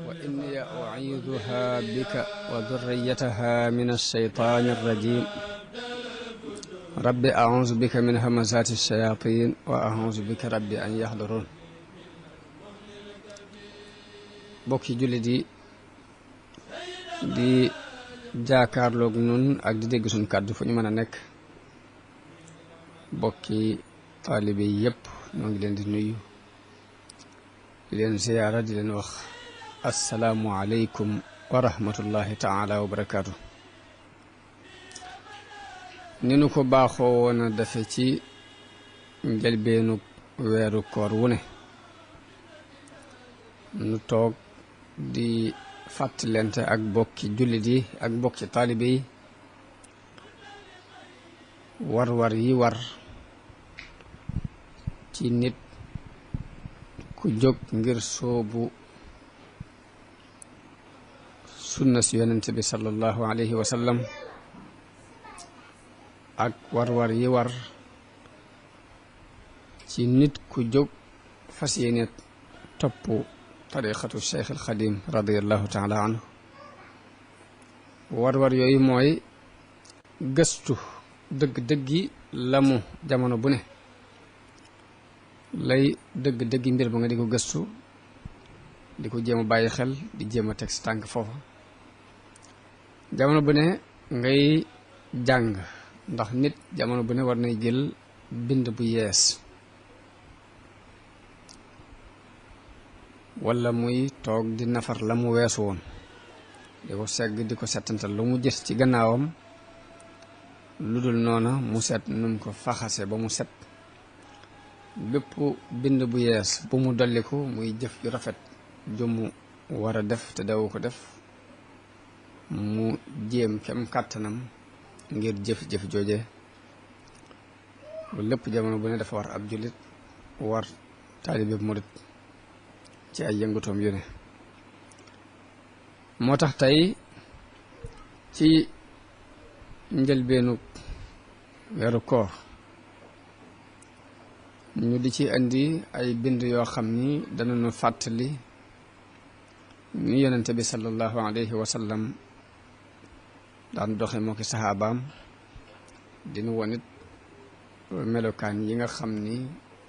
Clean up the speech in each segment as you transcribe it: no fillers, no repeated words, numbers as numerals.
وإني أعيذها بك وذريتها من الشيطان الرجيم رب أعوذ بك من همزات الشياطين وأعوذ بك رب أن يحضرون bokki jullit yi di jaakaarloog nun ak di dégg suñ kàddu fu ñu mën a nekk bokki taalibe yi yépp ñoo ngi leen di nuyu di leen ziyaara di leen wax assalaamu aleykum wa rahmatullahi taala wa barakaatu. ni nu ko baaxoo woon a defe ci njëlbeenu weeru koor wu ne nu toog di fàttalente ak bokki jullit yi ak bokki taalibe yi war-war yi war ci nit ku jóg ngir soobu sunna si yonent bi sallallahu alayhi wa sallam ak war-war yi war ci nit ku jóg fas yéene topp tariqatu Cheikh al Xadim radiallahu taala anhu war-war yooyu mooy gëstu dëgg-dëggi lamu jamono bu ne lay dëgg-dëggi mbir ba nga di ko gëstu di ko jéem a bàyyi xel di jéem a teg si tànk foofa jamono bu ne ngay jàng ndax nit jamono bu ne war nay jël bind bu yees wala muy toog di nafar la mu weesu woon di ko segg di ko settantal lu mu gis ci gannaawam lu dul noona mu set num ko faxase ba mu set bépp bind bu yees bu mu dolliku muy jëf ju rafet ju mu war a def te dawu ko def mu jéem kem kàttanam ngir jëf-jëf jooje lu lépp jamono bu ne dafa war ab jullit war taalibe murit ci ay yëngutoom yu ne moo tax tey ci njëlbeenu weeru koor ñu di ci andi ay bind yoo xam ni danañu fàttali ñu yonente bi sallallahu alayhi wa sallam daan doxe moo ki saxaabaam dinu wonit melokaan yi nga xam ni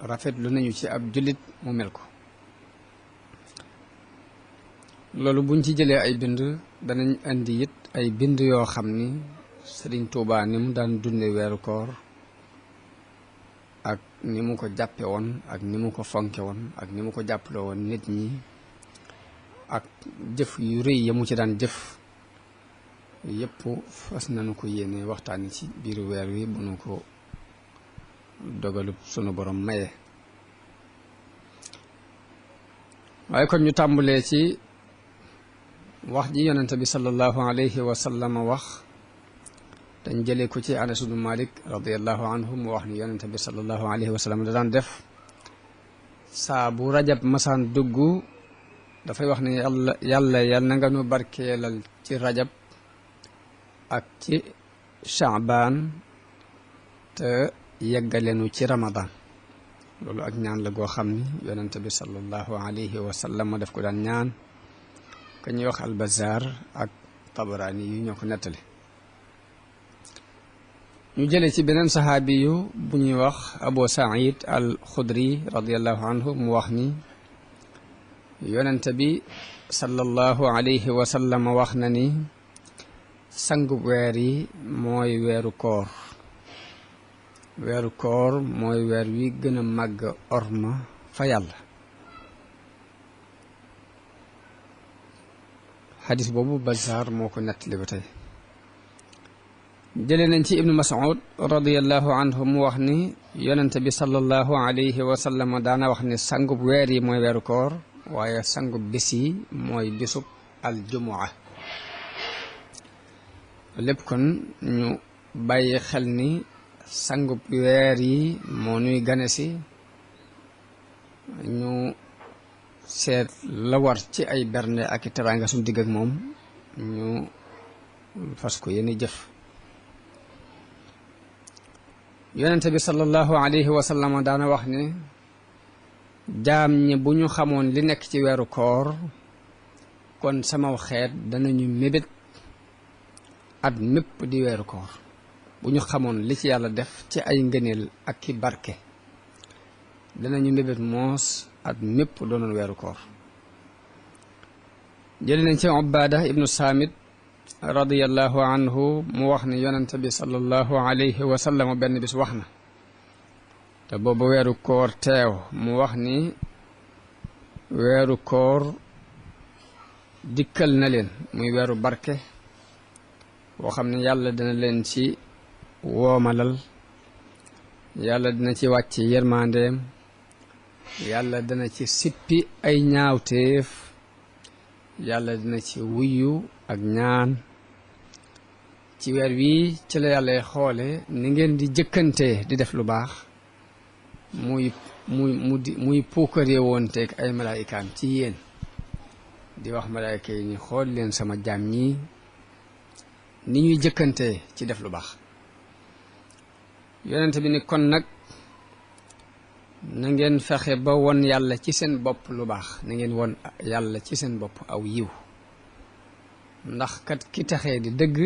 rafetlu nañu ci ab jullit mu mel ko loolu buñ ci jëlee ay bind danañ andi it ay bind yoo xam ni Sëriñ Tuubaa ni mu daan dunde weeru koor ak ni mu ko jàppe woon ak ni mu ko fonke woon ak ni mu ko jàppale woon nit ñi ak jëf yu rëy ya mu ci daan jëf yépp fas nañu ko yéene waxtaani ci biir weer wi bu nu ko dogalub sunu borom maye waaye kon ñu tàmbalee ci wax ji yonente bi sallallahu alayhi wa sallam wax dañ jëlee ko ci Anas ibn Malik radiallahu anhu mu wax ni yonente bi sallallahu alayhi wa sallam da daan def saa bu rajab masaan dugg dafay wax ne yàlla na nga nu barkeelal ci rajab ak ci Shaabaan te yeggaleenu ci Ramadan loolu ak ñaan la goo xam ni yonente bi sallallahu alayhi wa sallam daf ko daan ñaan ka ñuy wax Al-Bazzar ak Tabarani yu ñoo ko nettali ñu jële ci beneen saxaabi yu bu ñuy wax Abu Saïd al-Xudri radiallahu anhu mu wax ni yonente bi sallallahu alayhi wa sallam wax na ni sangu weer yi mooy weeru koor mooy weer wi gën a màgg orma fa yàlla xadis boobu Bazzar moo ko nettali ba tey jëlee nañ ci ibnu Mas'ud radiallahu anhu mu wax ni yonente bi sallallahu alayhi wa sallam daana wax ni sangub weer yi mooy weeru koor waaye sangub bis yi mooy bisub aljumua lépp kon ñu bàyyi xel ni sangub weer yi moo nuy gane si ñu seet la war ci ay bernde ak i teraanga suñu digg ak moom ñu fas ko yéene jëf. yonente bi sallallahu alayhi wa sallam daana wax ne jaam ñi bu ñu xamoon li nekk ci weeru koor kon samaw xeet danañu mébét at mépp di weeru koor. bu ñu xamoon li ci yàlla def ci ay ngëneel ak ki barke danañu mébét moos at mépp doonoon weeru koor. jëli nañ ci Ubaada ibnu Saamit radiyallahu anhu mu wax ne yonente bi sallallahu alayhi wa sallam benn bis wax na te boobu weeru koor teew mu wax ni weeru koor dikkal na leen muy weeru barke boo xam ne yàlla dana leen ci woomalal, yàlla dina ci wàcc yërmandeem, yàlla dana ci sippi ay ñaawteef, yàlla dina ci wuyu ak ñaan. ci weer wii ci la yàlla xoole ni ngeen di jëkkantee di def lu baax muy puukaree woon teeg ay malaayikaam ci yéen di wax malaayika yi ni xool leen sama jaam ñi ni ñuy jëkkantee ci def lu baax. yonent bi ni kon nag na ngeen fexe ba won yàlla ci seen bopp lu baax, na ngeen won yàlla ci seen bopp aw yiw, ndax kat ki taxee di dëgg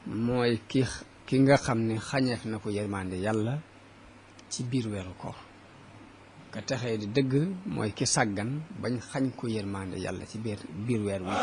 mooy ki nga xam ne xañeef na ko yërmande yàlla ci biir weeru koor. ka taxee di dëgg mooy ki sàggan bañ xañ ko yërmande yàlla ci biir weer wi.